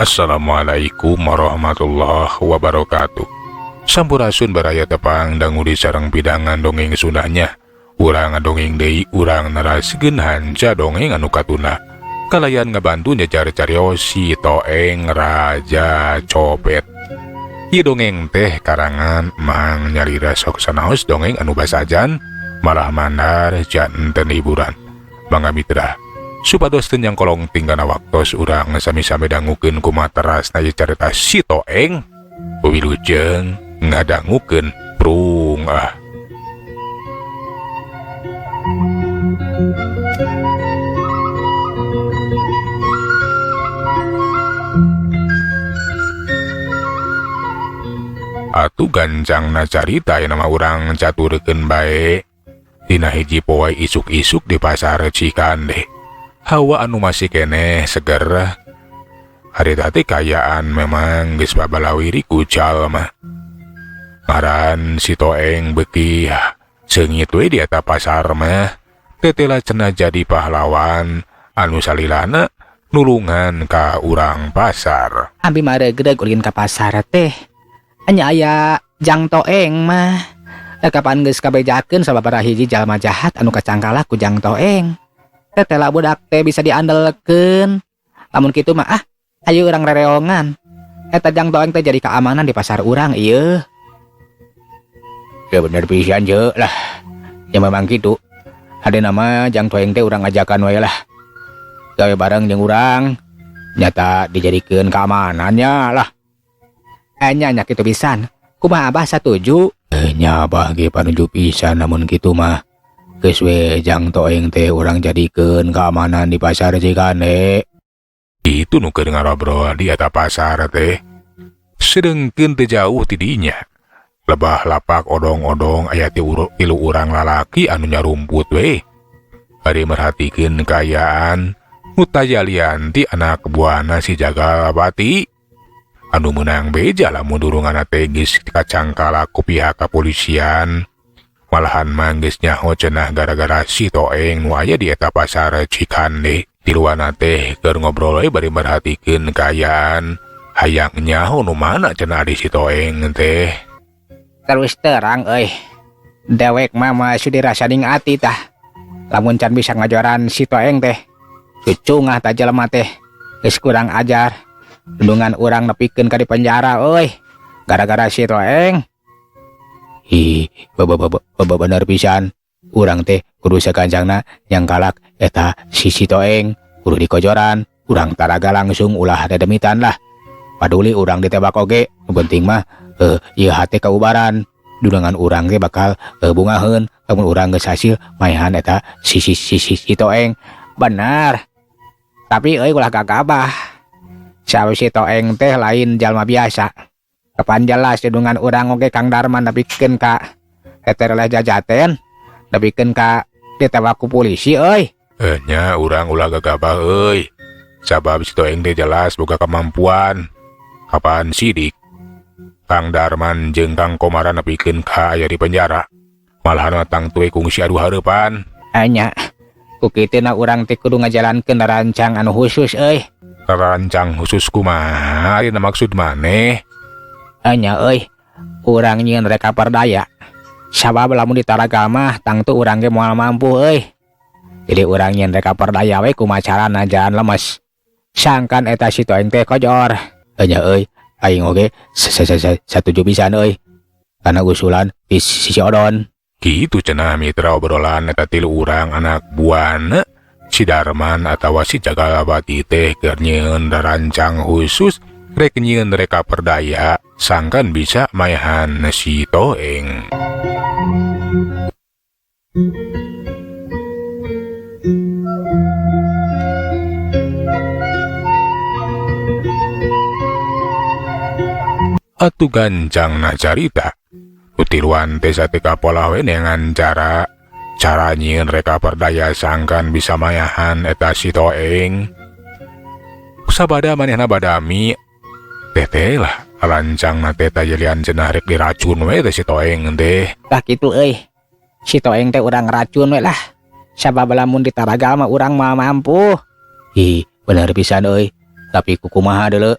Assalamualaikum warahmatullahi wabarakatuh. Sampurasun, baraya tepang dangu di sareng pidangan dongeng Sundanya. Urang dongeng deui, urang neraskeun hanca dongeng anu katuna. Kalayan ngabantu nyejar carios Si Toeng Raja Copet. Ieu dongeng teh karangan Mang Nyalira. Sok sanaos dongeng anu basajan malah mandar janten hiburan. Mangga, mitra, supados teu nyangkolong tinggana waktos, urang sami-sami dangukeun kumaha terasna ieu carita Si Toeng. Wilujeng ngadangukeun, prung ah. Atuh gancangna carita aya nama urang caturkeun bae. Dina hiji poe isuk-isuk di pasar Cikande. Hawa anu masih keneh seger. Harita teh kaayaan memang geus babalawiri ku jalma. Ngaran si Toeng beuki seungit we di eta pasar mah. Tetela cenah jadi pahlawan anu salilana nulungan ka urang pasar. Abi mah regreg ulin ka pasar teh. Nya aya Jang Toeng mah. Eh, kapan geus kabejakeun sababaraha hiji jalma jahat anu kacangkala ku Jang Toeng. Tetela budak teh bisa diandelkeun. Lamun kitu mah ah, ayo urang rereongan. Eta Jang Toeng teh jadi keamanan di pasar urang ieu. Ya bener pisan je lah. Ya memang gitu. Ada nama Jang Toeng teh urang ajakan wae lah. Gawe bareng jeung urang. Nyata dijadikeun keamanannya lah. Eh, nya nya kitu pisan. Kumaha, Abah satuju? Eh, nya Abah ge panuju pisan lamun kitu mah. Geus we Jang Toeng teh urang jadikeun keamanan di pasar Cikande. Itu nu keur ngarobrol di eta pasar teh. Sedengkeun teu jauh ti dinya. Lebah lapak odong-odong aya tilu urang lalaki anu nyarumput we. Bari merhatikeun kaayaan nu taya lian ti anak buahna si Jagalpati. Anu meunang beja lamun durunganna teh geus kacangkala ku pihak kepolisian. Malahan mah geus nyaho cenah gara-gara si Toeng nu aya di eta pasar Cikande. Tiluanna teh keur ngobrol we bari merhatikeun kaayaan. Hayang nyaho nu mana cenah adi si Toeng teh. Terus terang euy. Dewek mah masih dirasaning ati tah. Lamun can bisa ngajoran si Toeng teh. Cucungah tah jelema teh. Geus kurang ajar. Dundungan urang nepikeun ka di penjara euy. Gara-gara si Toeng. Ih, bener pisan. Urang teh kudu sagancangna nyangkalak eta si si Toeng, kudu dikojoran. Urang taraga langsung, ulah dedemitan lah. Paduli urang ditebak oge, nu penting mah ieu hate kaubaran. Dunungan urang ge bakal bungaheun lamun urang geus hasil maehan eta si si si si, si Toeng. Bener. Tapi euy, ulah gagabah. Sawi si Toeng teh lain jalma biasa. Kapan jelas dunungan urang oge Kang Darman nepikeun ka tetereleh jajaten, nepikeun ka ditewak ku polisi euy. Eh, nya urang ulah gagabah euy. Sabab si Toeng teh jelas boga kemampuan. Kapan sidik Kang Darman jeung Kang Komara nepikeun ka aya di penjara. Malahan mah tangtu we kungsi adu hareupan. Anya ku kituna urang teh kudu ngajalankeun rancang anu khusus euy. Rancang khusus kumaha ari maksud maneh? Anya euy, urang nyieun reka perdaya. Sabab lamun ditaraga mah tangtu urang ge moal mampu euy. Jadi urang nyieun reka perdaya we, kumaha carana jalan lemes. Sangkan eta si Toeng teh kojor. Nya euy, aing oge satuju pisan euy. Karena usulan di si Odon. Gitu cenah, mitra, obrolan eta tilu urang anak buahna si Darman atawa si Jagalabati teh keur nyieun rancang khusus rek nyieun reka perdaya sangkan bisa maehan si Toeng. Atuh gancangna carita. Nu tiluan teh sateukah polah we neangan cara cara nyieun reka perdaya sangkan bisa mayahan eta si Toeng. Sabada manehna badami teh teh lah rancangna teh tajelian cenah rek diracun we teh si Toeng teh. Tah kitu euy. Si Toeng teh urang racun we lah. Sabab lamun ditaraga mah urang mah mampu. Ih, bener pisan euy. Tapi kukumaha deuleu?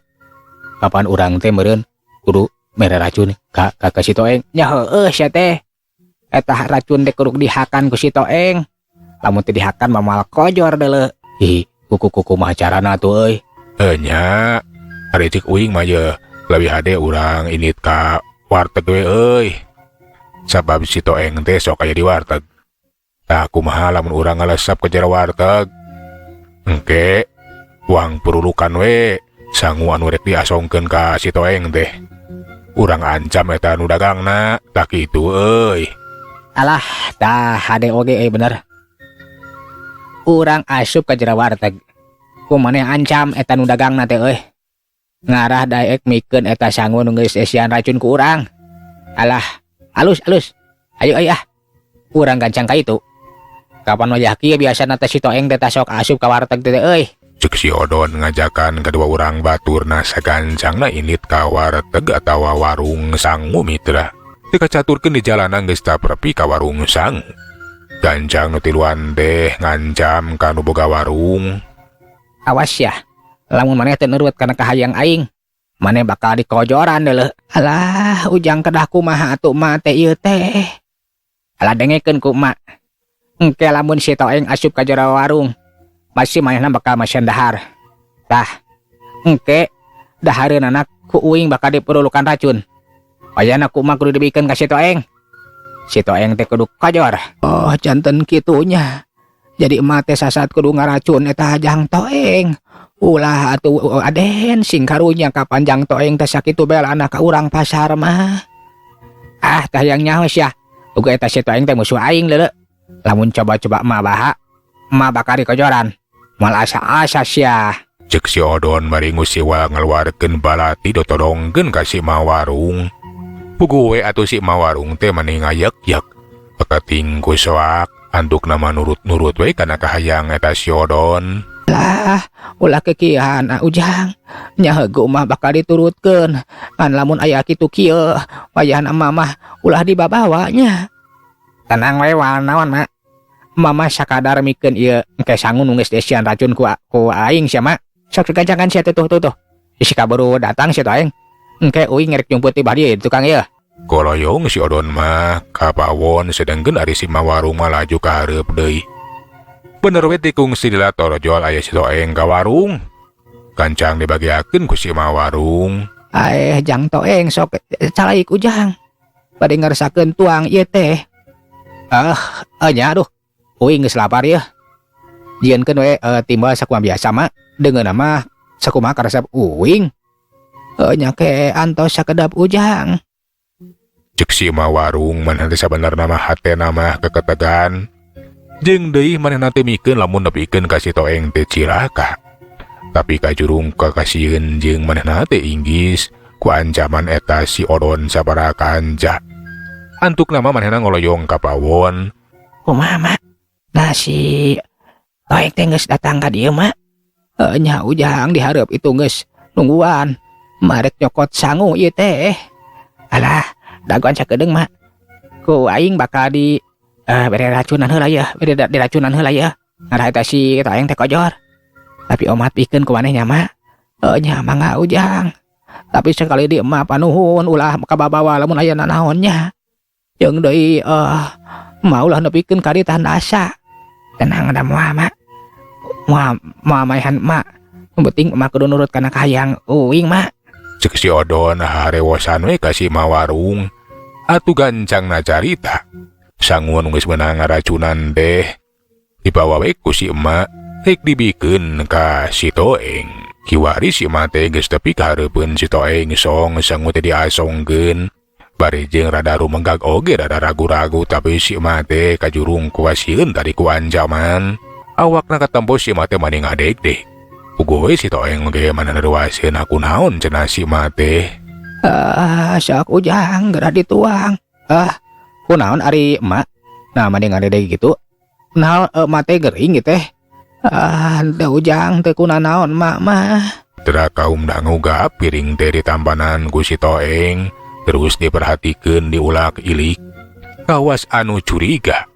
Kapan urang teh meureun kudu mere racun ka si Toeng? Nya heueuh sia teh. Eta racun teh kudu dihakan ku si Toeng. Lamun teu dihakan mah moal kojor deuleu. Ih, kuku kuku mah carana tuh euy? Nya, ari cek uing mah ye leuwih hade urang indit ka warteg we euy. Sabab si Toeng teh sok aya di warteg. Tah, kumaha lamun urang ngalesep ke jero warteg? Engke uang perulukan we sangu anu rek diasongkeun ka si Toeng teh. Urang ancam eta nu dagangna, tah kitu euy. Alah, tah hade oge euy, bener. Urang asup ka jero warteg. Ku maneh ancam eta nu dagangna teh euy. Ngarah daek mikeun eta sangu nu geus esian racun ku urang. Alah, alus alus. Ayo ayo ah. Urang gancang ka itu. Kapan wayah kieu biasana teh si Toeng teh sok asup ka warteg teh euy. Cek si Odon ngajakan kedua urang baturna sagancangna indit ka warteg atawa warung sangu, mitra. Teu kacaturkeun di jalanan geus taprepi ka warung sangu. Gancang nu tiluan teh ngancam ka nu boga warung. Awas ya, lamun maneh teu nurut kana kahayang aing, maneh bakal dikojoran deuleu. Alah, Ujang, kedah kumaha atuh ma teh ieu teh? Alah, dengekeun ku emak. Engke lamun si Toeng asup ka jero warung, pasti manehna bakal masihan dahar. Tah, engke dahareunana ku uing bakal diperulukan racun. Wayahna ku emak kudu dibikeun ka si Toeng. Si Toeng teh kudu kojor. Oh, janten kitunya. Jadi emak teh sasat kudu ngaracun eta Jang Toeng. Ulah atuh, Aden, sing karunya kapan Jang Toeng teh sakitu belana ka urang pasar mah. Ah, tah yang nyaho sia. Uga eta si Toeng teh musuh aing leuleuk. Lamun coba-coba emak baha, emak bakal dikojoran. Moal asa-asa sia. Cek si Odon bari ngusiwa ngeluarkeun balati dotodongkeun ka si ma warung. Puguh we atuh si ma warung teh mani ngayek-yek. Peketing ku soak, antukna mah nurut-nurut we kana kahayang eta si Odon. Lah, ulah kekian ah, Ujang. Nya heueuh mah bakal diturutkeun. Ngan lamun aya kitu kieu, wayahna emak mah ulah dibabawa nya. Tenang we, moal naon, Mak. Mama sakadar mikeun ieu engke sangu nu geus diesian racun ku aing sia, Mak. Sok digancangan sia teh, tuh tuh tuh. Bisi kaburu datang si Toeng. Engke uing ngerek nyumput ti badi di tukang ieu. Koloyong si Odon mah kapawon, sedangkeun ari si ma warung mah laju ka hareup deui. Bener we, tikung silila torojol aya si Toeng ka warung. Gancang dibagiakeun ku si ma warung. Aeh, Jang Toeng sok calaik, Ujang. Bade ngeresakeun tuang ieu teh. Ah, nya aduh. Uing geus lapar yeuh. Jieunkeun we timbal sakumaha biasa, Mak. Deungeunna mah sakumaha karesep uing. Nya ke antos sakedap, Ujang. Cek si ma warung, manehna teh sabenerna mah hatena mah keketegan. Jeung deui manehna teh mikeun lamun nepikeun ka si Toeng teh cilaka. Tapi kajurung kakasieun jeung manehna teh inggis ku ancaman eta si Odon sabaraha kanja. Antukna mah manehna ngoloyong ka pawon. Kumaha, Mak? Nah, si Toeng teh geus datang ka dieu, Mak? Nya, Ujang, dihareup itu geus nungguan. Marek nyokot sangu ieu teh. Alah, dagoan sakedeung, Mak. Ku aing bakal di bere racunan heula yeuh, bere diracunan heula yeuh. Ngarah eta si Toeng teh kojor. Tapi omat pikeun ku maneh nya, Mak. Nya mangga, Ujang. Tapi sekali di emak panuhun ulah kababawa lamun aya nanaon nya. Jeung deui mau ulah nepikeun ka dieu tahan asa. Tenang da moal, Mak. Moal moal maehan emak. Nu penting emak kudu nurut kana kahayang uing, Mak. Cek si Odon harewosan we ka si ma warung. Atuh gancangna carita. Sangu anu geus meunang ngaracunan teh dibawa we ku si emak rek dibikeun ka si Toeng. Kiwari si emak teh geus tepi ka hareupeun si Toeng, song sangu teh diasongkeun. Bari jeung rada rumenggag oge rada ragu-ragu, tapi si emak teh kajurung kuasieun tadi ku ancaman. Awakna katempo si emak teh mani ngadegdeg. Puguh we si Toeng ge mana ruaseun aku naon cenah si emak teh. Ah, sok Ujang, geura dituang. Ah, kunaon ari emak? Nah, mani ngadegdeg gitu. Naon emak teh gering gitu teh? Ah, teu, Ujang, teu kunanaon emak mah. Tera kaum dangu gap piring teh ditampanan ku si Toeng, terus diperhatikeun, diulak-ilik. Kawas anu curiga.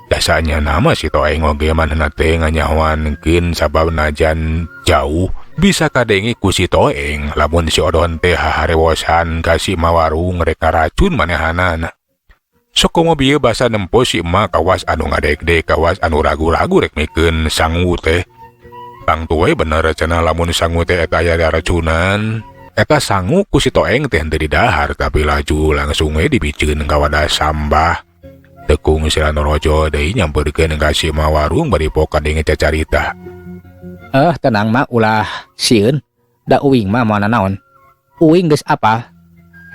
Dasanya nama si Toeng oge manehna teh nganyahoankeun sabab najan jauh. Bisa kadenge ku si Toeng lamun si Odon teh haharewosan ka si emak warung rek ngaracun manehanana. Sok komo bieu basa nempo si emak kawas anu ngadegdeg kawas anu ragu-ragu rek mikeun sangu teh. Tangtu we bener cenah lamun sangu teh eta aya diracunan. Eta sangu ku si Toeng teh henteu didahar tapi laju langsung we dibiceun ka wadah sambah. Tekung si Ranorojo deui nyamperkeun ka si emak warung bari pok kadenge cacarita. Tenang mah ulah sieun da uing mah moal nanaon. Uing geus apal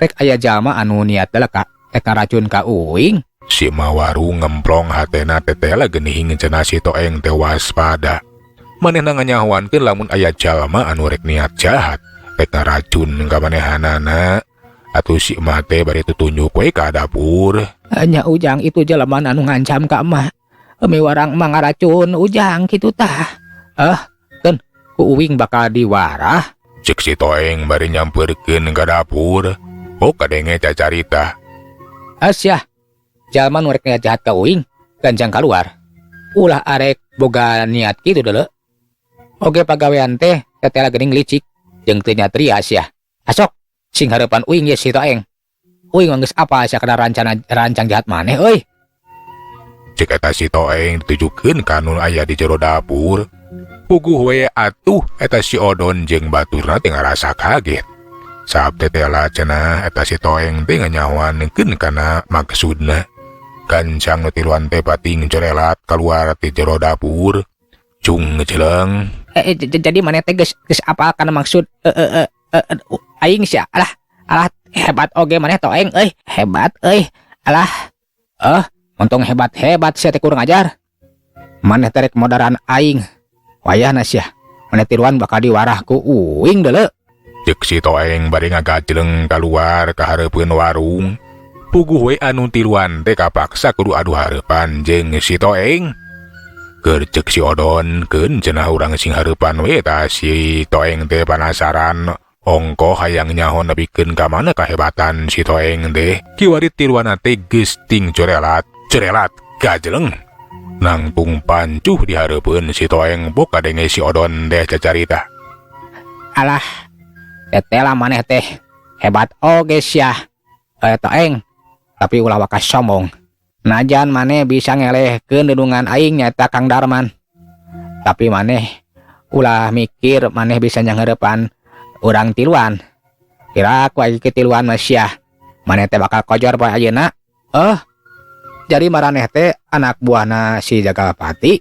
rek aya jalma anu niat leleka rek ngaracun ka uing. Si emak warung ngemplong hatena tetela geuning cenah si Toeng teh waspada. Manehna nganyahoankeun lamun aya jalma anu rek niat jahat rek ngaracun ka manehanana. Atuh si emak teh bari tutunjuk we ka dapur. Nya Ujang itu jelema anu ngancam ka emak. Miwarang emak ngaracun Ujang kitu tah. Keun ku uing bakal diwarah. Cek si Toeng bari nyamperkeun ka dapur. Oh kadenge cacarita. Asyah, jalma nu rek niat jahat ka uing gancang kaluar. Ulah arek boga niat kitu deuleu. Oge pagawean teh tetela geuning licik jeung teu nyatria sia. Asok sing hareupan uing ye si Toeng. Uing mah geus apal sia kana rancana rancang jahat maneh euy. Cek eta si Toeng ditujukeun ka nu aya di jero dapur. Puguh we atuh eta si Odon jeung baturna teh ngarasa kaget. Saab tetela cenah eta si Toeng teh nganyahoankeun kana maksudna. Gancang nu tiluan teh pating corelat kaluar ti jero dapur. Cung ngejeleng. Jadi maneh teh geus apal kana maksud aing sia. Alah, alah hebat oge maneh Toeng euy, hebat euy. Alah. Untung hebat-hebat sia teh kurang ajar. Maneh teh rek modaran aing. Wayahna sia. Maneh tiluan bakal diwarah ku uing deuleu. Cek si Toeng bari ngagajleng kaluar ka hareupeun warung. Puguh we anu tiluan teh kapaksa kudu adu hareupan jeung si Toeng. Keur cek si Odon keun cenah urang sing hareupan we tah si Toeng teh panasaran ongkoh hayang nyaho nepikeun ka mana kahebatan si Toeng teh. Kiwari tiluanna teh geus ting corelat, corelat gajleng. Nangtung pancuh di hareupeun si Toeng pok kadenge si Odon teh cacarita. Alah, tetela maneh teh hebat oge sia. Toeng, tapi ulah waka sombong. Najan maneh bisa ngelehkeun dedungan aing nyaeta Kang Darman. Tapi maneh ulah mikir maneh bisa nyanghareupan urang tiluan. Kira aku aing ketiluan mah sia. Maneh teh bakal kojor poe ayeuna. Jadi maraneh teh anak buahna si Jagalpati.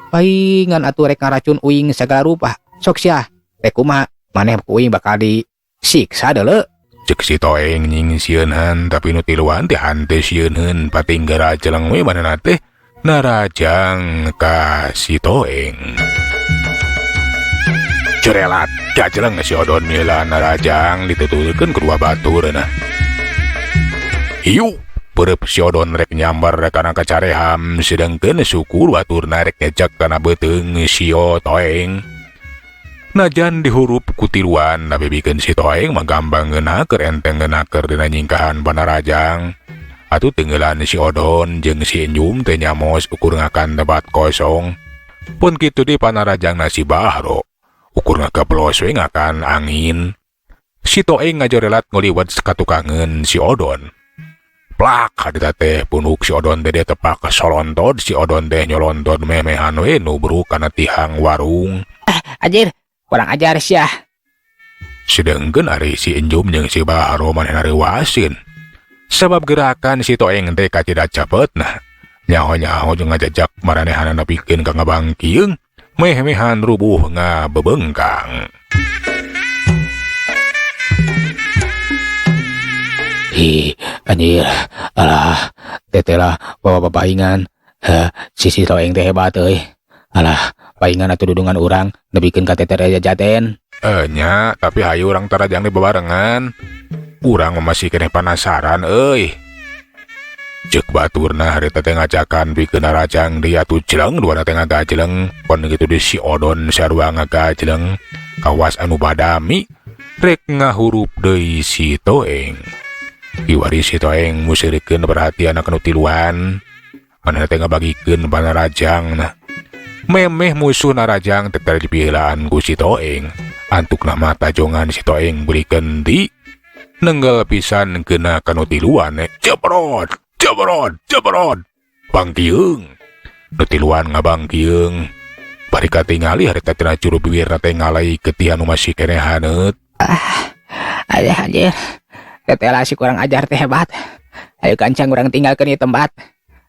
Paingan atuh rek ngaracun uing sagala rupa. Sok sia, rek kumaha maneh ku uing bakal disiksa deuleu. Cek si Toeng nying sieunhan tapi nu tiluan teh hante sieunheun pating garajeleng we manehna teh narajang ka si Toeng. Cerelat gajeleng si Odon mila narajang dituturkeun kedua baturna. Hiu peureub si Odon rek nyambar kana kacareham sedengkeun suku baturna rek ngejak kana beuteung si Toeng. Najan dihurup ku tiluan tapi bikin si Toeng mah gampang ngeunaker enteng ngeunaker dina nyingkahan panarajang. Atuh tenggelan si Odon jeung si Enjum teh nyamos ukur ngakan tempat kosong. Pun kitu di panarajang nasi Bahro. Ukur ngakeblos we ngakan angin. Si Toeng ngajorelat ngoliwat katukangeun si Odon. Plak harita teh punuk si Odon teh tepak solontod si Odon teh nyolontod memehan we nubruk kana tihang warung. Anjir, kurang ajar sia. Sedengkeun ari si Enjum jeung si Bahro manehna reuaseun. Sabab gerakan si Toeng teh kacida cepetna. Nyaho-nyaho jeung ngajajak maranehanana nepikeun ka ngabangkieung, meh-mehan rubuh ngabebengkang. Ih, anjir, alah, tetela bawa babaingan. Si Toeng teh hebat euy. Alah, paingan atuh dudungan urang nepikeun ka teteh jajaten. Nya, tapi hayu urang tarajang di bebarengan. Urang mah masih keneh panasaran euy. Ceuk baturna harita teh ngajakan pikeun narajang deui atuh jeleng duana teh ngagajleng. Pon kitu di si Odon sarua ngagajleng. Kawas anu badami rek ngahurup deui si Toeng. Kiwari si Toeng musirikeun perhatian kana tiluan. Manehna teh ngabagikeun panarajang nah. Memeh musuh narajang teh dipiheulaan ku si Toeng. Antukna mah tajongan si Toeng beuki kendi. Nenggel pisan kena kanu tiluan, jebrot, jebrot, jebrot. Bangkieung. Nu tiluan ngabangkieung. Bari katingali harita tina juru bibirna teh ngalai getih anu masih keneh haneut. Ayah anjir. Tetela si kurang ajar teh hebat. Ayo kancang urang tinggalkeun ieu tempat.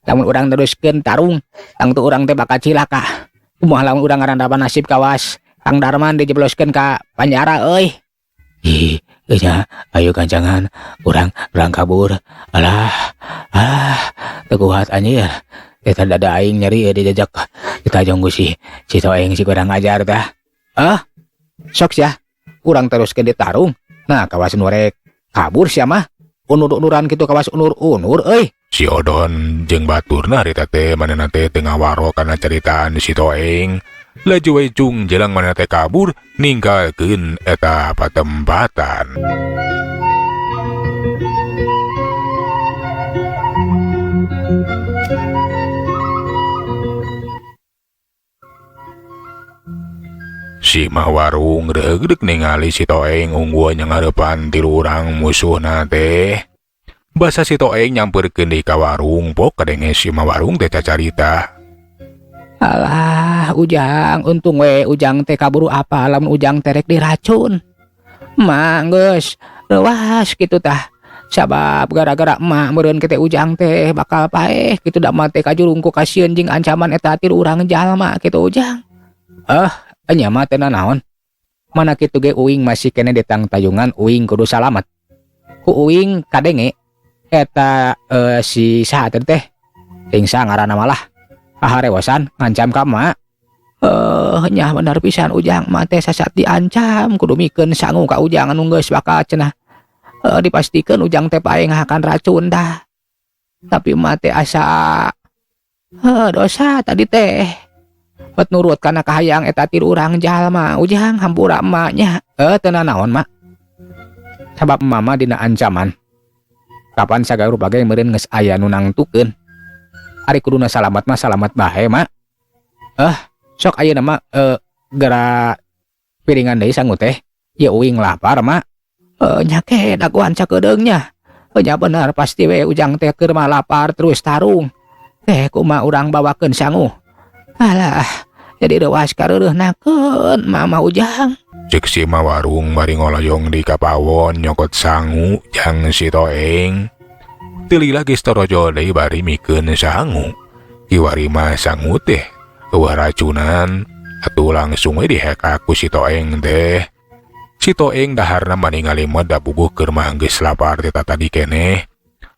Lamun urang teruskeun tarung, tangtu urang teh bakal cilaka. Kumaha lamun urang ngarandapan nasib kawas Kang Darman dijebloskeun ka panjara euy. Ih, nya ayo kancangan urang urang kabur. Alah, ah, teu kuat anjir. Eta dada aing nyeri dijajak ditajong ku si si Toeng si kurang ajar tah. Ah, sok sia. Urang teruskeun ditarung. Nah, kawas nu rek kabur sia mah. Unur-unuran kitu kawas unur-unur euy. Si Odon jeung baturna harita teh manehna teh teu ngawaro kana caritaan si Toeng. Laju we cung jelang manehna teh kabur ninggalkeun eta patempatan. Si mah warung reugreug ningali si Toeng unggul nyangareupan tilu urang musuhna teh. Basa si Toeng nyamperkeun deui ka warung, pok kadenge si mah warung teh cacarita. Alah, Ujang, untung we Ujang teh kaburu apa lamun Ujang teh rek diracun. Mah geus reuas kitu tah. Sabab gara-gara emak meureun ke teh Ujang teh bakal paeh kitu da mah teh kajurung ku kasieun jeung ancaman eta tilu urang jalma kitu Ujang. Ah, nya mah teh nanaon. Mana kitu ge uing masih keneh ditangtayungan uing kudu salamet. Ku uing kadenge eta si saha teh tingsa ngaranna malah haharewosan ngancam ka emak. Nya bener pisan Ujang mah teh sasat diancam kudu mikeun sangu ka Ujang anu geus bakal cenah. Dipastikeun Ujang teh paeh ngahakan racun tah. Tapi emak teh asa dosa tadi teh. Bet nurut kana kahayang eta tilu urang jalma Ujang hampura emak nya. Teu nanaon mak. Sabab emak mah dina ancaman. Kapan sagala rupa ge meureun geus aya nu nangtukeun. Ari kuduna salamat mah salamat bae mak. Sok ayeuna mah gera piringan deui sangu teh. Ieu uing lapar mak. Nya ke dagoan sakedeung nya. Nya bener pasti we Ujang teh keur mah lapar terus tarung. Teh kumaha urang bawakeun sangu. Alah, jadi reuas kareureunahkeun mama Ujang. Cek si ma warung bari ngoloyong di kapawon nyokot sangu jang si Toeng. Teu lila geus torojo deui bari mikeun sangu. Kiwari mah sangu teh eueuh racunan atuh langsung we diheka ku si Toeng teh. Si Toeng daharna mani ngalimet da puguh keur mah geus lapar teh tadi keneh.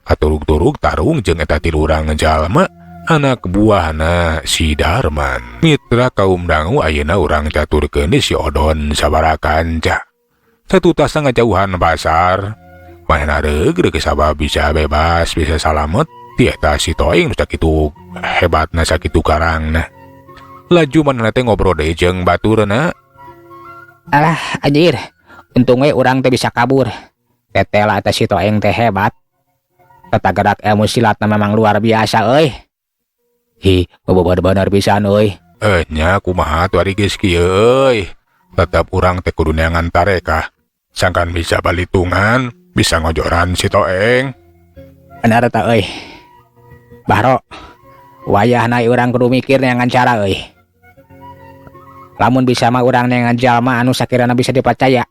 Katurug-turug tarung jeung eta tilu urang jalma anak buahna si Darman. Mitra kaum dangu ayeuna urang caturkeun si Odon sabaraha kanca. Satutasna ngajauhan pasar. Manehna reugreug sabab bisa bebas bisa salamet ti eta si Toeng nu sakitu hebatna sakitu karangna. Laju manehna teh ngobrol deui jeung baturna. Alah anjir, untung we urang teh bisa kabur. Tetela eta si Toeng teh hebat. Tata gerak ilmu silatna memang luar biasa euy. Hi, bener pisan euy. Nya kumaha tuh ari geus kieu euy. Tetep urang teh kudu neangan tarekah. Sangkan bisa balitungan, bisa ngojoran si Toeng. Bener ta euy. Bahro, wayahna urang kudu mikir neangan cara euy. Lamun bisa mah urang neangan jalma anu sakirana bisa dipercaya.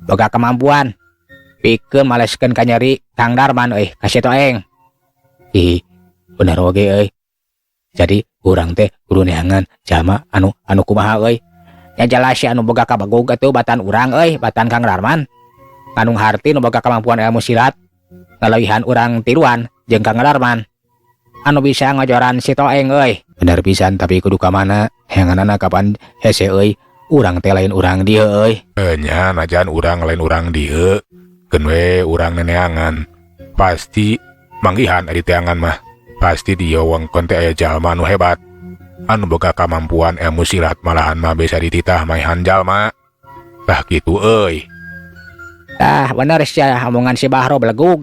Boga kemampuan. Pikeun maleskeun ka nyeri Kang Darman euy, ka si Toeng. Ih, bener oge euy. Jadi urang teh kudu neangan jalma anu anu kumaha euy. Ya jelas si anu boga kabagog atuh batan urang euy, batan Kang Darman. Anu harti nu boga kemampuan ilmu silat ngaleuwihan urang tiluan jeung Kang Darman. Anu bisa ngajoran si Toeng euy. Bener pisan tapi kudu ka mana? Heanganana kapan hese euy? Urang teh lain urang dieu euy. Nya najan urang lain urang dieu, keun we urang neneangan. Pasti manggihan ari teangan mah. Pasti di wewengkon teh aya jalma anu hebat. Anu boga kamampuan ilmu silat malahan mah bisa dititah maehan jalma. Tah kitu euy. Tah bener sia omongan si Bahro belegug.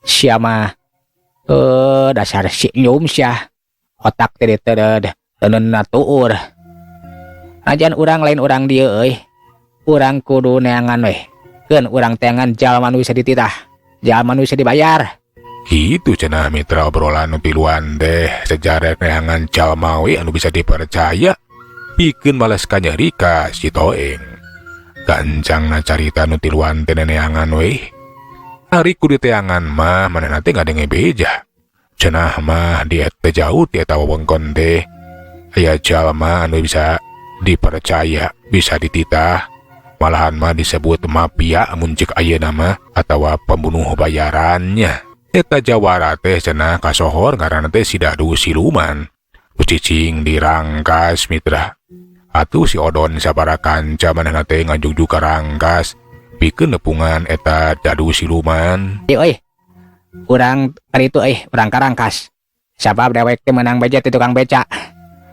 Sia mah dasar si nyum sia. Otak teh teu tuur. Najan urang lain urang dieu euy. Urang kudu neangan weh. Keun urang teangan jalma nu bisa dititah. Jalma nu bisa dibayar. Gitu cenah mitra, obrolan nu tiluan teh sejarah neangan jalma we anu bisa dipercaya pikeun males kanyeri ka si Toeng. Gancangna carita nu tiluan teh neangan we. Ari ku diteangan mah manehna teh ngadenge beja. Cenah mah di teu jauh ti eta wewengkon teh aya jalma anu bisa dipercaya, bisa dititah, malahan mah disebut mafia mun cek ayeuna mah atawa pembunuh bayarannya. Eta jawara teh cenah kasohor ngaranna teh si Dadu Siluman. Cicing di Rangkas, mitra. Atuh si Odon sabara kanca manehna teh ngajugjug ka Rangkas pikeun nepungan eta Dadu Siluman. Ieu euy. Urang kali itu euy, urang ka Rangkas. Sabab dewek teh meunang beja ti tukang beca.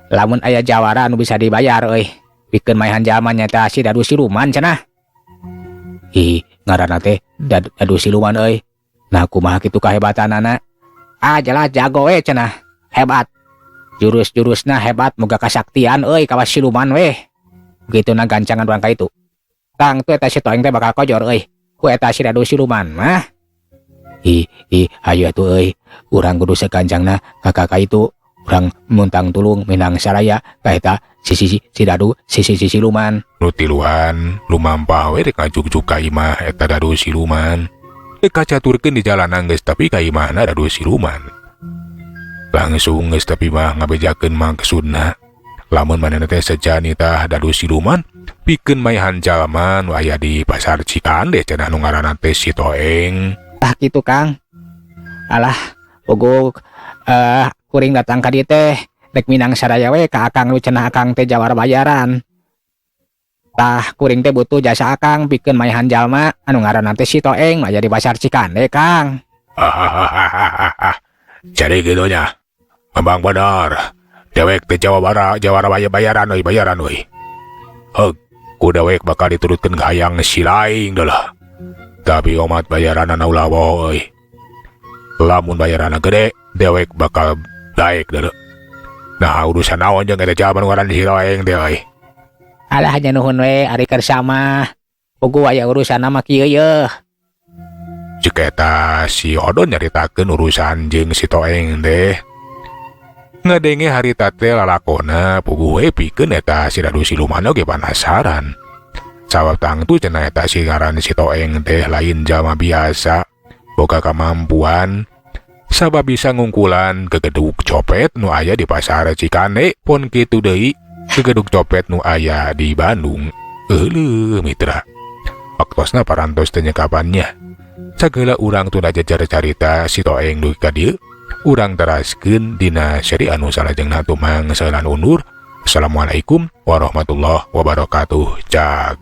Lamun aya jawara anu bisa dibayar euy, pikeun maehan jalma nyaeta si Dadu Siluman cenah. Ih, ngaranna teh Dadu Siluman euy. Nah, kumaha kitu kahebatanana? Ah, jelas jago we cenah. Hebat. Jurus-jurusna hebat, moga kasaktian euy, kawas siluman weh. Begitu na gancangan urang ka itu. Tangtu eta si Toeng teh bakal kojor euy ku eta si Dadu Siluman mah. Ih, ih, hayu atuh euy. Urang kudu sagancangna ka ka itu. Urang muntang tulung minang saraya ka eta si si si, si Dadu si si si Siluman. Nu tiluan lumampah we rek ngajugjug ka imah eta Dadu Siluman. Teu kacaturkeun di jalanan geus tapi ka imahna Dadu Siluman. Langsung geus tapi mah ngabejakeun maksudna. Lamun manehna teh seja nitah Dadu Siluman pikeun maehan jalma nu aya di pasar Cikande cenah nu ngaranna teh si Toeng. Tah kitu, Kang. Alah, puguh kuring datang ka dieu teh rek minang saraya we ka Akang nu cenah Akang teh jawara bayaran. Tah, kuring teh butuh jasa Akang pikeun maehan jalma anu ngaranna teh si Toeng aya di pasar Cikande, Kang. Jadi gitu nya. Memang benar. Dewek teh jawara jawara bayaran euy, bayaran euy. Heug, ku dewek bakal diturutkeun ka hayang si laing lah. Tapi omat bayaranana ulah euy. Lamun bayaranna gede, dewek bakal daek deuleu. Nah, urusan naon jeung eta jalma nu ngaran si Toeng teh euy? Alah, nya nuhun we ari kersa mah. Puguh aya urusan mah kieu yeuh. Cek eta si Odon nyaritakeun urusan jeung si Toeng teh. Ngadenge harita teh lalakona puguh we pikeun eta si Dadu Siluman oge penasaran. Sabab tangtu cenah eta si ngaran si Toeng teh lain jalma biasa, boga kamampuan sabab bisa ngungkulan gegedug copet nu aya di pasar Cikande, pon kitu deui gegedug copet nu aya di Bandung. Euleuh, mitra. Waktosna parantos teu nyekapannya. Sagala urang tunda jejer carita si Toeng dugi ka dieu, urang teraskeun dina seri anu salajengna tumang salan undur. Assalamualaikum warahmatullahi wabarakatuh. Cag.